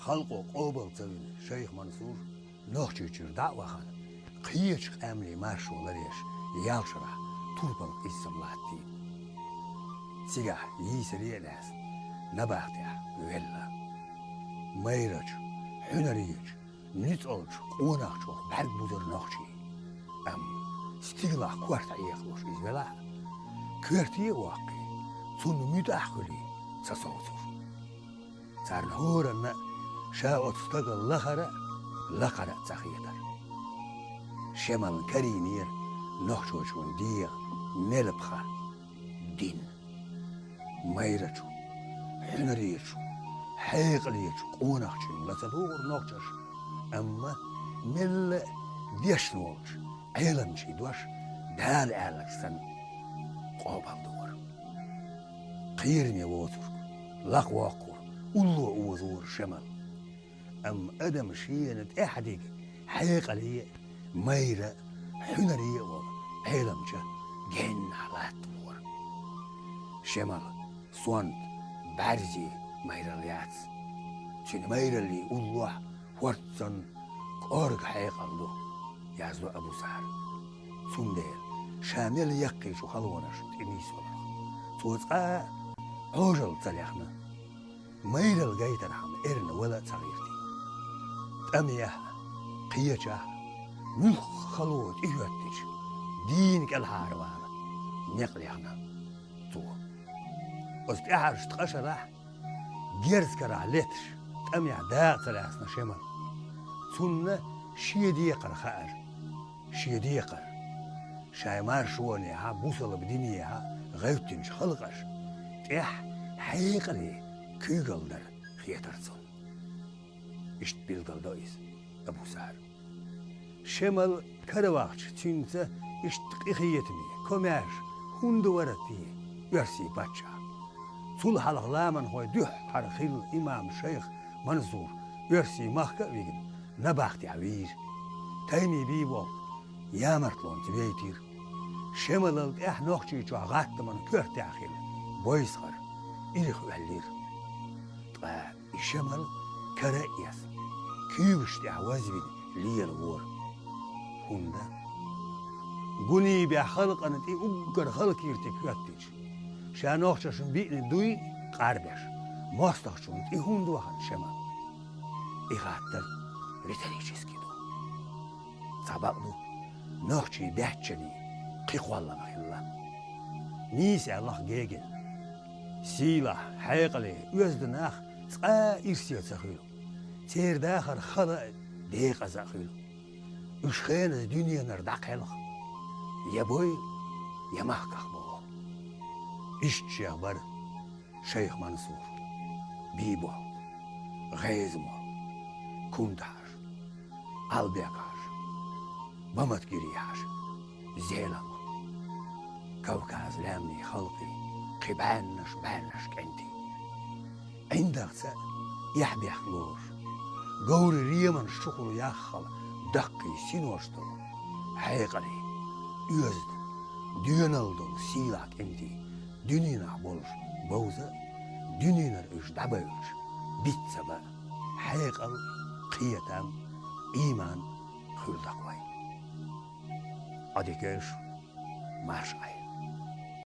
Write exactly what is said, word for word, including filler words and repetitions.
Халкъо къобал ца вина шайх Мансур Нохчийчуьра дӀа а вахана, кхечу къаьмнийн маршо ларъеш, ял шарахь турпалх иззам латтийна. Цигахь йийсаре а лаьцна, набахтехь велла. Майрачу, хьуьнаречу, нуьцкъалчу къонахчух бӀаьрг бузара нохчий. Амма стигалахь корта хьекхалуш иза велахь а, коьрте а воккхий, цунна муьтӀахь а хуьлий, ца совцура. Царна хӀоранна а ша оцу стагал лахара а, лакхара а ца хетара. Шемална карийнера нохчочун дегӀан нелпаха, дин. Майрачу, хьуьнаречу, хьекъалечу къонахчуьнга ла ца догӀура нохчаша, амма мелла а дешна волчу Ӏеламчийн дош Дала аьлларг санна къобалдора. Кхераме воцург, лакхавоккхург улло озора Шемал. Амма адам шена тӀаьхьа дика хьекъале а, майра а, хьуьнаре а волу Ӏеламча геннахь латтавора. Шемал сонта, бӀаьрзе майралла яц. Цуьнан майраллин уллохь хӀорд санна кӀорга хьекъал ду, яздо Абусара. Цундела ша мел яккхий чу халонаш тӀе нийсваларх, цо цкъа а Ӏожалла ца лехна. Майралла гайтархьама эрна вала а ца гӀиртий. ТӀамехь а, кхечахь а, муьлхха хало тӀехӀоьттича, дийна кӀелхьарвала некъ лехна цо. Оцу тӀаьхьарчу ткъа шарахь герз карахь леташ, тӀамехь дакъа ца лаьцна Шемал. Цунна шен декхар хаьара. Шен декхар, шайн маршонехьа, бусалба динехьа гӀевттинчу халкъаша тӀехь хьекъале куьйгалла дар хетара цунна. Иштта билгалдо иза Абусара. Шемал каравахча, цуьнца иштта къинхетаме, комаьрша хӀунда вара те оьрсийн паччахь? Цул хьалха ламанхойн дуьххьара хилла имам шайх Мансур оьрсийн махка а вигна, набахтехь вийра. Тайми бийболу ямартлонца вейтира. Шемалал тӀаьхьа Нохчийчохь гӀаттаман коьртехь хилла бойсахара ирх оьллира. Ткъа и Шемал кара а эцна, куьйгаш тӀехь вазвина лелавора. ХӀунда? Гунийбехь халкъана тӀе уггар халкийра тӀе коьттича, ша нохчашна биъна дуй къарбеш, мостагӀчунна тӀе хӀунда вахана Шемал? И хаттар риторический ду. Цхьа бакъ ду, нохчий баьччанийн кхин кхоллам хилла. Нийса аьллахь Гегина: сийлахь, хьекъале, оьзда нах цкъа а ирсе ца хуьлу, церан дахар хала а, декъаза а хуьлу. Уьш хеназа дуьненара дӀакхелха, я бойла, я махках боху. Иштта шех бара шайх Мансур, Бийболт, ГӀезамолт, Кунта-Хьажа, Ӏалбек-Хьажа, Баматгирий-Хьажа, Зелам, Кавказ лаьмнийн халкъийн кхин бӀеннаш, бӀеннаш кӀентий. ӀиндагӀца эхь-бехк лоруш, говрийн реманаш чухула яххала даккхий синош долу, хьекъале, оьзда, доьналла долу сийлахь кӀентий дуьненахь болуш бовза а, дуьненара уьш дӀабевлча, биц ца бан а, хьекъал, кхетам, ийман хуьлда-кх вайн. Ӏадика йойла шу, марша Ӏайла.